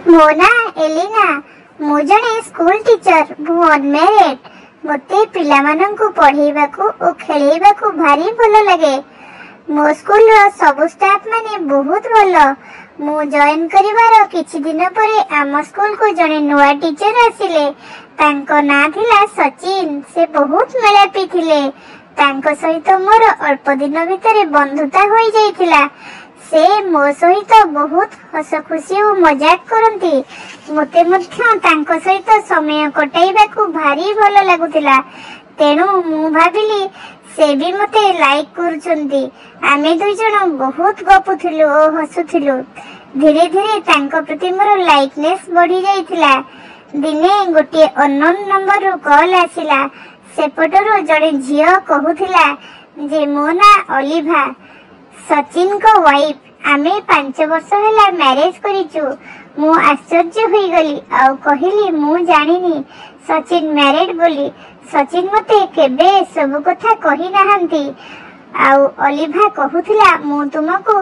ମୋ ନାଁ ଏଲିନା। ମୁଁ ଜଣେ ସ୍କୁଲ ଟିଚର। ମୁଁ ଅନମ୍ୟାରେଡ। ମୋତେ ପିଲାମାନଙ୍କୁ ପଢ଼େଇବାକୁ ଓ ଖେଳେଇବାକୁ ଭାରି ଭଲ ଲାଗେ। ମୋ ସ୍କୁଲର ସବୁ ଷ୍ଟାଫ ମାନେ ବହୁତ ଭଲ। ମୁଁ ଜଏନ କରିବାର କିଛି ଦିନ ପରେ ଆମ ସ୍କୁଲକୁ ଜଣେ ନୂଆ ଟିଚର ଆସିଲେ। ତାଙ୍କ ନାଁ ଥିଲା ସଚିନ। ସେ ବହୁତ ମେଳାପି ଥିଲେ। ତାଙ୍କ ସହିତ ମୋର ଅଳ୍ପ ଦିନ ଭିତରେ ବନ୍ଧୁତା ହୋଇଯାଇଥିଲା। ସେ ମୋ ସହିତ ବହୁତ ହସଖୁସି ଓ ମଜାକ କରନ୍ତି। ମୋତେ ମଧ୍ୟ ତାଙ୍କ ସହିତ ସମୟ କଟାଇବାକୁ ଭାରି ଭଲ ଲାଗୁଥିଲା। ତେଣୁ ମୁଁ ଭାବିଲି ସେ ବି ମୋତେ ଲାଇକ୍ କରୁଛନ୍ତି। ଆମେ ଦୁଇଜଣ ବହୁତ ଗପୁଥିଲୁ ଓ ହସୁଥିଲୁ। ଧୀରେ ଧୀରେ ତାଙ୍କ ପ୍ରତି ମୋର ଲାଇକନେସ୍ ବଢି ଯାଇଥିଲା। ଦିନେ ଗୋଟିଏ ଅନନୋନ୍ ନମ୍ବରରୁ କଲ୍ ଆସିଲା। ସେପଟରୁ ଜଣେ ଝିଅ କହୁଥିଲା ଯେ ମୋ ନାଁ ଅଲିଭା, ସଚିନଙ୍କ ୱାଇଫ। ଆମେ 5 ବର୍ଷ ହେଲା ମ୍ୟାରେଜ କରିଛୁ। ମୁଁ ଆଶ୍ଚର୍ଯ୍ୟ ହୋଇଗଲି ଆଉ କହିଲି ମୁଁ ଜାଣିନି ସଚିନ ମ୍ୟାରେଡ ବୋଲି। ସଚିନ ମୋତେ କେବେ ଏସବୁ କଥା କହିନାହାନ୍ତି। ଆଉ ଅଲିଭା କହୁଥିଲା ମୁଁ ତୁମକୁ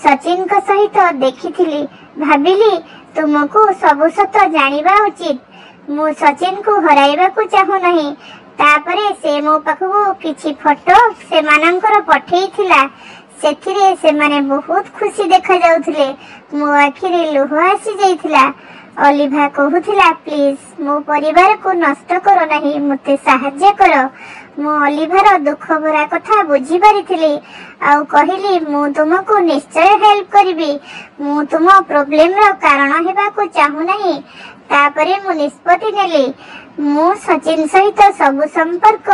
ସଚିନଙ୍କ ସହିତ ଦେଖିଥିଲି, ଭାବିଲି ତୁମକୁ ସବୁ ସତ ଜାଣିବା ଉଚିତ। ମୁଁ ସଚିନକୁ ହରାଇବାକୁ ଚାହୁଁନାହିଁ। ତାପରେ ସେ ମୋ ପାଖକୁ କିଛି ଫଟୋ ସେମାନଙ୍କର ପଠେଇଥିଲା। ସେଥିରେ ସେମାନେ ବହୁତ ଖୁସି ଦେଖାଯାଉଥିଲେ। ମୋ ଆଖିରେ ଲୁହ ଆସିଯାଇଥିଲା। ଅଲିଭା କହୁଥିଲା ପ୍ଲିଜ ମୋ ପରିବାରକୁ ନଷ୍ଟ କର ନାହିଁ, ମୋତେ ସାହାଯ୍ୟ କର। ମୁଁ ଅଲିଭାର ଦୁଃଖ ଭରା କଥା ବୁଝିପାରିଥିଲି ଆଉ କହିଲି ମୁଁ ତୁମକୁ ନିଶ୍ଚୟ ହେଲ୍ପ କରିବି। ମୁଁ ତୁମ ପ୍ରୋବ୍ଲେମର କାରଣ ହେବାକୁ ଚାହୁଁନାହିଁ। ତାପରେ ମୁଁ ନିଷ୍ପତ୍ତି ନେଲି ମୁଁ ସଚିନ ସହିତ ସବୁ ସମ୍ପର୍କ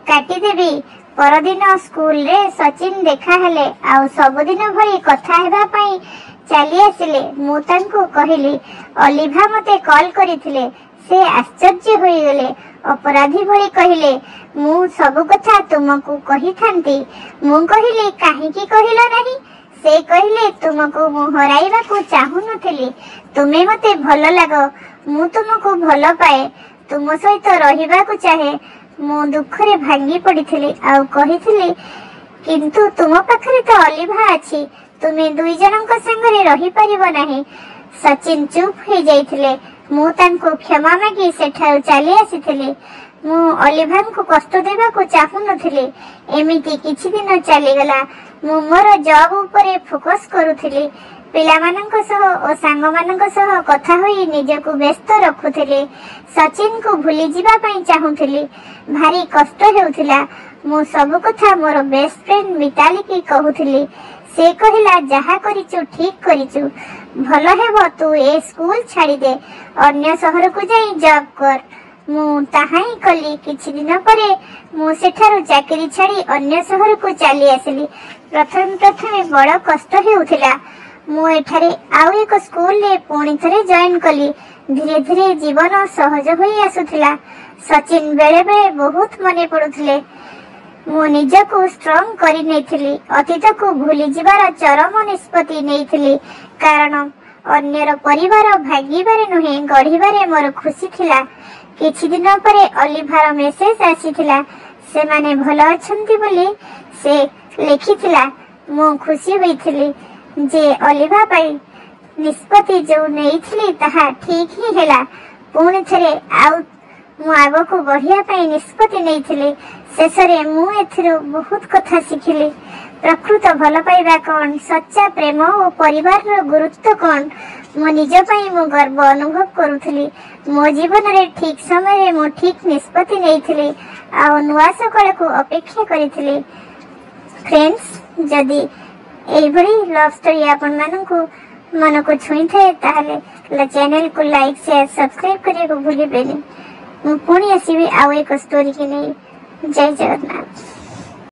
କାଟିଦେବି। ପରଦିନ ସ୍କୁଲରେ ସଚିନ ଦେଖାହେଲେ ଆଉ ସବୁଦିନ ଭଳି କଥା ହେବା ପାଇଁ ଚାଲି ଆସିଲେ। ମୁଁ ତାଙ୍କୁ କହିଲି ଅଲିଭା ମୋତେ କଲ୍ କରିଥିଲେ। ସେ ଆଶ୍ଚର୍ଯ୍ୟ ହୋଇଗଲେ। ଅପରାଧୀ ଭଳି କହିଲେ ମୁଁ ସବୁ କଥା ତୁମକୁ କହିଥାନ୍ତି। ମୁଁ କହିଲି କାହିଁକି କହିଲ ନାହିଁ? ସେ କହିଲେ ତୁମକୁ ମୁଁ ହରାଇବାକୁ ଚାହୁଁନଥିଲି। ତୁମେ ମୋତେ ଭଲ ଲାଗ, ମୁଁ ତୁମକୁ ଭଲ ପାଏ, ତୁମ ସହିତ ରହିବାକୁ ଚାହେଁ। ମୁଁ ଦୁଃଖରେ ଭାଙ୍ଗି ପଡ଼ିଥିଲି ଆଉ କହିଥିଲି କିନ୍ତୁ ତୁମ ପାଖରେ ତ ଅଲିଭା ଅଛି, ତୁମେ ଦୁଇ ଜଣଙ୍କ ସାଙ୍ଗରେ ରହିପାରିବ ନାହିଁ। ସଚିନ ଚୁପ୍ ହୋଇଯାଇଥିଲେ। ମୁଁ ତାଙ୍କୁ କ୍ଷମା ମାଗି ସେଠାରୁ ଚାଲି ଆସିଥିଲି। ମୁଁ ଅଲିଭାଙ୍କୁ କଷ୍ଟ ଦେବାକୁ ଚାହୁଁନଥିଲି। ଏମିତି କିଛି ଦିନ ଚାଲିଗଲା। ମୁଁ ମୋର ଜବ୍ ଉପରେ ଫୋକସ୍ କରୁଥିଲି। ପିଲାମାନଙ୍କ ସହ ଓ ସାଙ୍ଗମାନଙ୍କ ସହ କଥା ହୋଇ ନିଜକୁ ବ୍ୟସ୍ତ ରଖୁଥିଲି। ସଚିନକୁ ଭୁଲିଯିବା ପାଇଁ ଚାହୁଁଥିଲି। ଭାରି କଷ୍ଟ ହେଉଥିଲା। ମୁଁ ସବୁ କଥା ମୋର ବେଷ୍ଟ ଫ୍ରେଣ୍ଡ ମିତାଲିକି କହୁଥିଲି। ସେ କହିଲା ଯାହା କରିଛୁ ଠିକ କରିଛୁ, ଭଲ ହେବ ତୁ ଏ ସ୍କୁଲ ଛାଡ଼ିଦେ, ଅନ୍ୟ ସହରକୁ ଯାଇ ଜବ୍ କର। ମୁଁ ତାହା ହିଁ କଲି। କିଛି ଦିନ ପରେ ମୁଁ ସେଠାରୁ ଚାକିରି ଛାଡ଼ି ଅନ୍ୟ ସହରକୁ ଚାଲି ଆସିଲି। ପ୍ରଥମେ ପ୍ରଥମେ ବଡ଼ କଷ୍ଟ ହେଉଥିଲା। ମୁଁ ଏଠାରେ ଆଉ ଏକ ସ୍କୁଲରେ ପୁଣି ଥରେ ଜଏନ୍ କଲି। ଧୀରେ ଧୀରେ ଜୀବନ ସହଜ ହୋଇ ଆସୁଥିଲା। ସଚିନ ବେଳେ ବେଳେ ବହୁତ ମନେ ପଡୁଥିଲେ। ମୁଁ ନିଜକୁ ଷ୍ଟ୍ରଙ୍ଗ କରିନେଇଥିଲି। ଅତୀତକୁ ଭୁଲିଯିବାର ଚରମ ନିଷ୍ପତ୍ତି ନେଇଥିଲି। କାରଣ ଅନ୍ୟର ପରିବାର ଭାଙ୍ଗିବାରେ ନୁହେଁ, ଗଢ଼ିବାରେ ମୋର ଖୁସି ଥିଲା। କିଛି ଦିନ ପରେ ଅଲିଭାର ମେସେଜ ଆସିଥିଲା। ସେମାନେ ଭଲ ଅଛନ୍ତି ବୋଲି ସେ ଲେଖିଥିଲା। ମୁଁ ଖୁସି ହୋଇଥିଲି ଯେ ଅଲିଭା ପାଇଁ ନିଷ୍ପତ୍ତି ଯୋଉ ନେଇଥିଲି ତାହା ଠିକ ହିଁ ହେଲା। ପୁଣି ଥରେ ଆଉ ମୁଁ ଆଗକୁ ବଢ଼ିବା ପାଇଁ ନିଷ୍ପତ୍ତି ନେଇଥିଲି। ଶେଷରେ ମୁଁ ଏଥିରୁ ବହୁତ କଥା ଶିଖିଲି। ପ୍ରକୃତ ଭଲ ପାଇବା କଣ, ସଚ୍ଚା ପ୍ରେମ ଓ ପରିବାରର ଗୁରୁତ୍ୱ କଣ। ମୋ ନିଜ ପାଇଁ ମୁଁ ଗର୍ବ ଅନୁଭବ କରୁଥିଲି। ମୋ ଜୀବନରେ ଠିକ ସମୟରେ ମୁଁ ଠିକ ନିଷ୍ପତ୍ତି ନେଇଥିଲି ଆଉ ନୂଆ ସକାଳକୁ ଅପେକ୍ଷା କରିଥିଲି। ଫ୍ରେଣ୍ଡସ୍, ଯଦି ଏଇଭଳି ଲଭ୍ ଷ୍ଟୋରି ଆପଣମାନଙ୍କୁ ମନକୁ ଛୁଇଁଥାଏ ତାହେଲେ ଚ୍ୟାନେଲକୁ ଲାଇକ୍, ସେୟାର, ସବସ୍କ୍ରାଇବ କରିବାକୁ ଭୁଲିବେନି। ମୁଁ ପୁଣି ଆସିବି ଆଉ ଏକ ଷ୍ଟୋରିକି ନେଇ। ଜୟ ଜଗନ୍ନାଥ।